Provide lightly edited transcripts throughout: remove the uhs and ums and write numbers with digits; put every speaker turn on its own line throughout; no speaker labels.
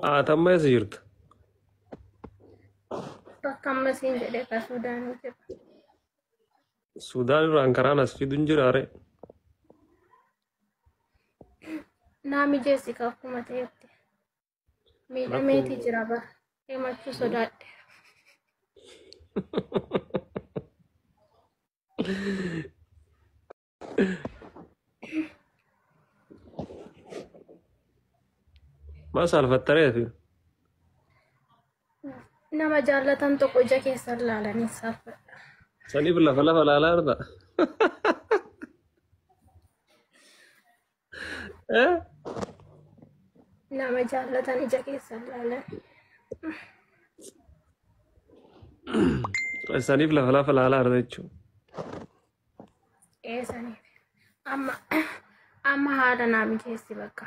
Ati amma eessa jirta?
Bakka amma siin jedhee ka Suudaanii jira.
Sudaan irraan karaan as fidu hin jiraare.
Naa mijeessi ka akkuma ta'etti. Miidhameeti jira bara. Himachuu sodaadhe.
Maa saalfattaree ati?
Nama jaallatan tokko ija keessan laalanii saalfadha.
Saniif lafa lafa laalaa jirta. Eh?
Nama jaallatan ija keessan laalan.
Saniif lafa lafa laalaa jirta jechuudha.
Eessaniif. Amma amma haala naa mijeessi bakka.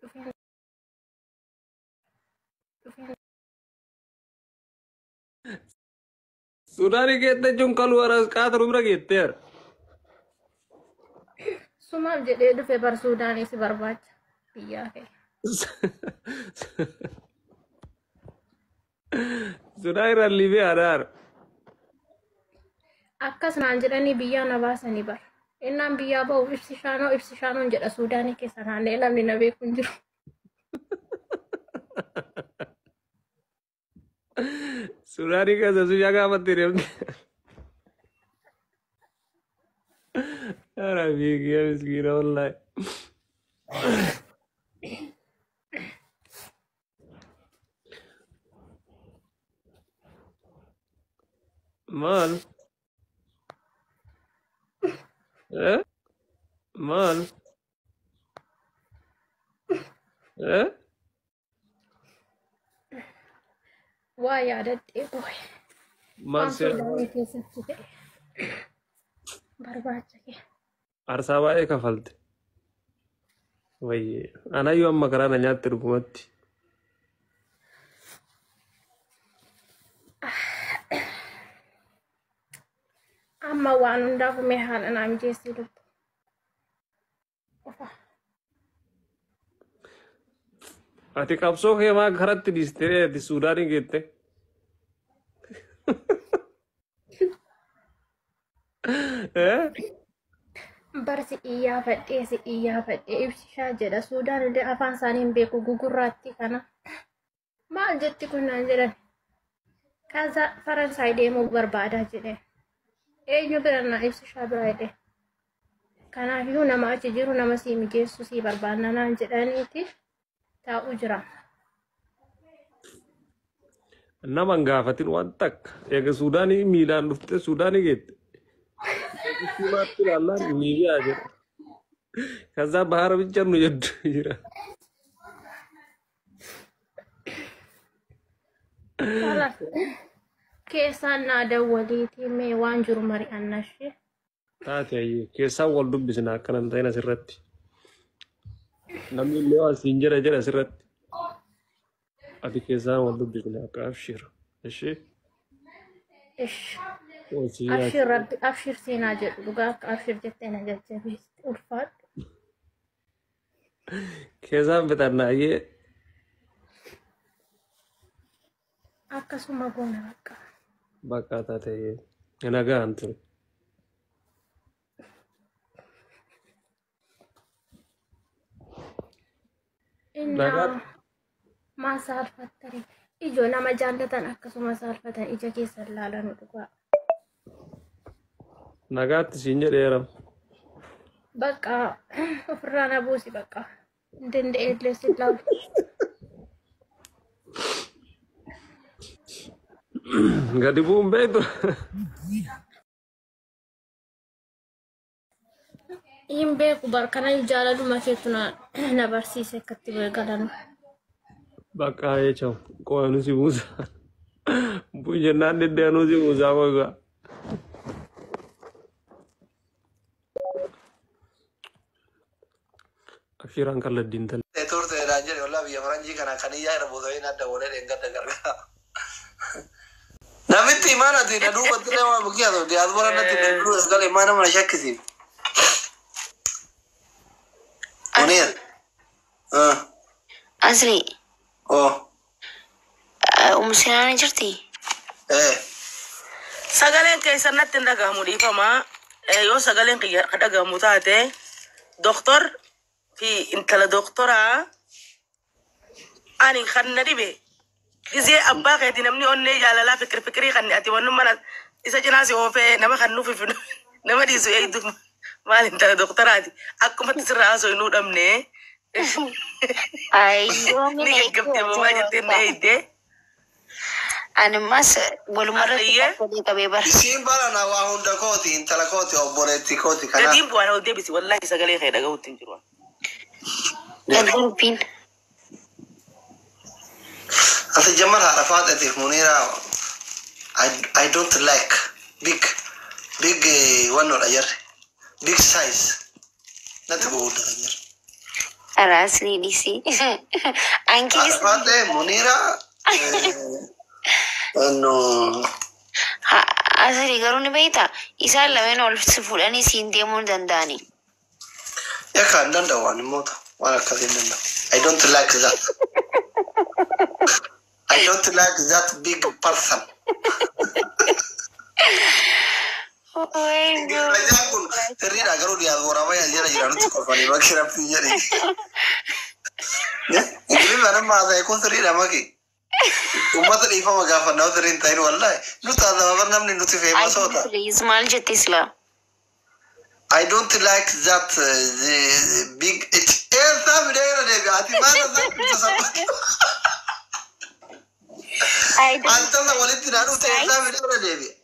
Dhufeen dhufeen
Sudaanii geette jechuun kaluu aras qaataru bira geetteera.
Sumaaf jedhee dhufe bar Suudaanii si barbaacha biyyaa kee.
Sudaan irraa Liibiyaa dhaara.
Akkas naan jedhanii biyyaa na baasanii bar. Innaan biyyaa bahu ibsi shaanoo ibsi shaanoon jedha Suudaanii keessa naanna'ee namni na beeku hin jiru.
Sudaanii keessa suyaa gaafatti deemte. Rabii kiyya miskiina wallaahi. Maal? Eh? Maal? Eh?
Waa yaadadhee boo'e.
Maal
Waan
si
Suudaanii keessatti ta'e barbaacha kee.
Aarsaa baay'ee kafalte. Wayyee. Anayyuu amma karaa na nyaatte dhugumatti.
Amma waan hundaaf mee haala naa mijeessii lubbu. Qofa.
Ati qabsoo kee maa karatti dhiistee ati Suudaanii geette? Eh?
Bar si iyyaafadhee si iyyaafadhee ibsishaa jedha. Suudaan illee afaan isaanii hin beeku gugurraatti kana. Maal jetti kun naan jedhan. Kaza Faransaay deemuu barbaadaa jedhe. Eenyu bira na ibsishaa bira jedhe. Kanaafiyyuu nama achi jiru nama sii mijeessu sii barbaanna naan jedhaniiti taa'u jira.
Nama hin gaafatin waan takka. Eega Suudaanii miilaan dhuftee Suudaanii geette. Simaatti ilaallaan Liibiyaa jedha. Kazaa bahara bicha nu jedhu jira.
Kalaas keessaan naa dawwaliitii mee waan jiru mari'annaa ishee.
Taate ayyee keessaan wal dubbisna akkana hin ta'in asirratti. Namni illee waan siin jedha jedha asirratti. Ati keessaan wal dubbisna akka abshir. Ishee
Ish.
hojii
Abshir rabbi abshir seenaa jedhu dhugaa akka abshir jettee na jajjabeessite ulfaadhu.
Keessaan fixanna ayyee.
Akkasuma goona bakka.
Bakka taate ayyee. Nagaan ture.
Innaa
Nagaan.
Maa saalfattani? Ijoo nama jaallatan akkasuma saalfatan ija keessan laalanu dhugaa.
Nagaatti siin jedheera.
Bakka ofirraa na buusi bakka. Hin danda'e si laalu.
Gadi bu'uun beektu.
Hin beeku bar kana jaalaluma keetu na na barsiise akkatti galanu.
Bakka jechuun qo'aa nu si buusa. Bu'u jennaan diddee nu si buusaa qo'aa. Abshiraan kalladdiin tala.
Turte dhaan jedhe wallaa biyya faranjii kana kan iyyaa irra buutanii adda walee dheengadda gargaara. Namitti imaan ati na duubatti illee waan bukkee haa ta'u diyaaspoora natti bilbiluu as gala imaan nama na shakkisiif. Muniir.
Asli
Oh.
Umsinaan jirti.
Eh.
Sagaleen keessan natti hin dhagahamu dhiifamaa. Yoo sagaleen kiyya ka dhagahamu taate, doktor fi intala doktoraa ani kan na dhibe gizee abbaa keeti namni onnee jaalalaa fikir fikirii kan ati wannu mana isa cinaa si oofee nama kan nuuf nama dhiisu eegdu maal intala doktoraati akkumatti sirraa haasoo hin dhabne.
Ay, yoomi
ni gaggabdee mamaa jettee na eegdee.
Animmas walumarratti
Ayyee.
qabee qabee bara.
Isiin bara na waa hunda kooti, intala kooti, obboleettii kooti kanaaf.
Gadiin bu'aan ol deebisi, wallaahi sagalee kee dhagahuutti hin jiru.
Gaggarbiin.
Ati jamal haadha faaxeetiif Muniiraa I don't like big big wannoodha jarri. Big size. Natti guguddaa jarri.
Ara asli dhiisii.
Haadha
Ankees
faaxee Muniiraa no.
Asli garuu ni beektaa, isaan lameen ol si fuudhanii siin deemuu hin danda'ani.
Yakka hin danda'u, waan immoo waan akkasii hin danda'u. I don't like that. I don't like that big person. Rajaan kun sirriidha garuu diyaaspooraa baay'ee jala jira nutti kolfanii bakki rabbii jedhe. Ingiliffaan amma haasa'e kun sirriidha maki. Uummata dhiifama gaafannaa sirrii hin ta'in, wallaahi. Nuti haasawaa namni nuti feemasoota.
Please, maal jette silaa?
I don't like that the big eessaa fidee irra deebi'a. Ati maal haasa'u?
I don't
Antasa walitti naa dhufte, eessaa fidee irra deebi'a.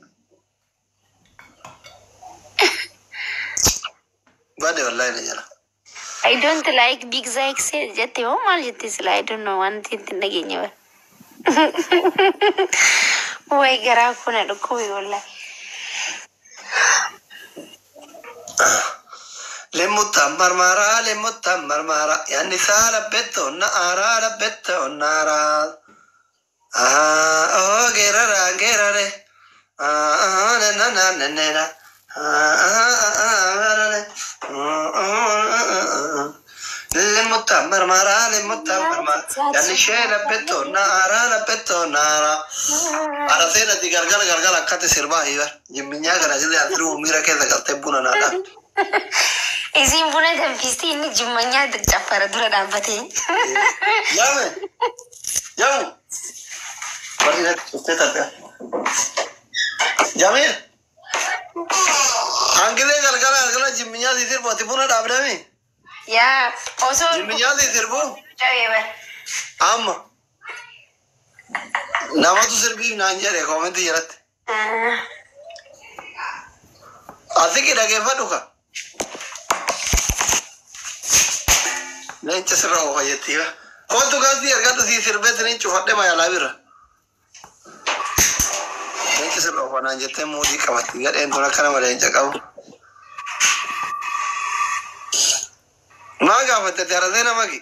Bade wallaahi na jala.
I don't like big size jette moo maal jette silaa? I don't know, wanti itti hin dhageenye bara. Way, garaa kun na dhukkube wallahi.
Lemutta marmara, lemutta marmara, yanni saala betto na ara betto nara. Ah, oh, gerara, gerare. Ah, ah, na na na na na na. Ah, ah, ah, ah, ah, ah, ah. Lemutta marmara, lemutta marmara, yanni sheela betto na ara betto nara. Ara seenati gargara gargara akkatti sirbaa hibar. Jimminyaa kana gisee asiruu miira keessa galtee buna naa dhaabde.
Isiin buna danfistii, inni jimmanyaa caffara dura dhaabbatee.
Llame. Llamo. Usted tatea. Jamil. Hangilee galgala galgala jimminyaa si sirbu ati buna dhaabdami.
Yaa osoo
Jimminyaa si sirbu
cabee bara.
amma. Namatu sirbiif naan jedhe koomentii jalatti. Asiki dhageeffadhu ka. Leenca sirra oofa jettii. Kootu gaasii argadhu si sirbee sinin cufadhe mayalaa bira. Leenca sirra oofa naan jettee muudii qabatti, gadheen tun akka nama leenca qabu. Maa gaafatte ati nama ki?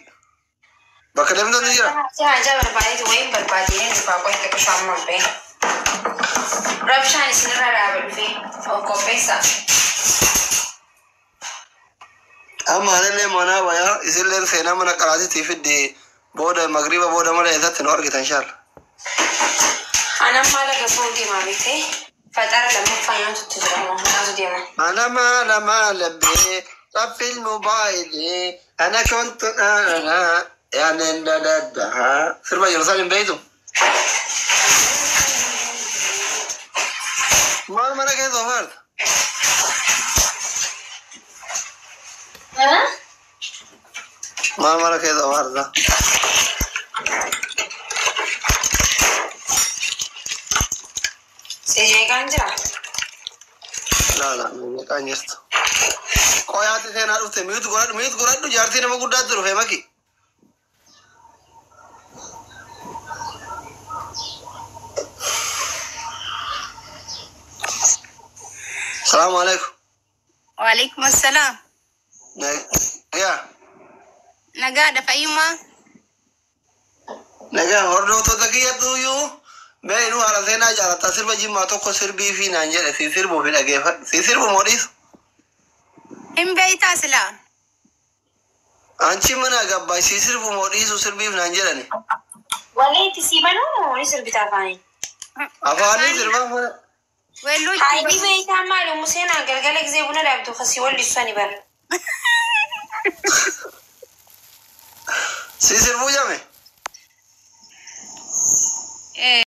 Bakka deemtu ni jira.
Si haajaa barbaadeetu wayiin barbaadee dhufaa, qofa xiqqoo amma ba'e. Rabshaan isinirra dhaaba dhufee of qopheessaa.
Amma anillee manaa bayaa, isillee seenaa mana qaraatiitii fiddi, booda magriba booda mana eessatti nu argitan inshaalla.
Anan maala gafoon deemaa beektee, faxara lammaffaa nyaatutti jira moo nyaatu deema.
أنا ما ما لبي طفي الموبايل، أنا كنت أنا يعني دا دا دا sirba Yerusaalem beeytu. Maal mana keessa ofaarta? Maal mana keessa ofaarta?
Si jeeqaan jira?
La la, meeqaan jirtu. Qoyaati seenaa dhufte, mute godhadhu, mute godhadhu, jaartii nama guddaatti dhufe maki. Salaamu alaikum.
Waalaikum assalam.
Nagaa.
Nagaadha, fayyumaa?
Nagaa, hordoftoota kiyyattu iyyuu mee inuu haala seenaa jaalataa sirba jimmaa tokko sirbii fi naan jedhe, si sirbuu fi dhageeffadhu. Si sirbu moo dhiisu?
Hin beeytaa silaa?
Anchi mana gabbaay si sirbu moo dhiisu sirbiif naan jedhani.
Waleetti sii banuu ni sirbita afaanii.
Afaanii sirbaa mana.
Weelluu
Haayidii beeytaa maali Museenaa galgala gisee buna dhaabdu kasii wallisu sani bara.
Si sirbuu jame.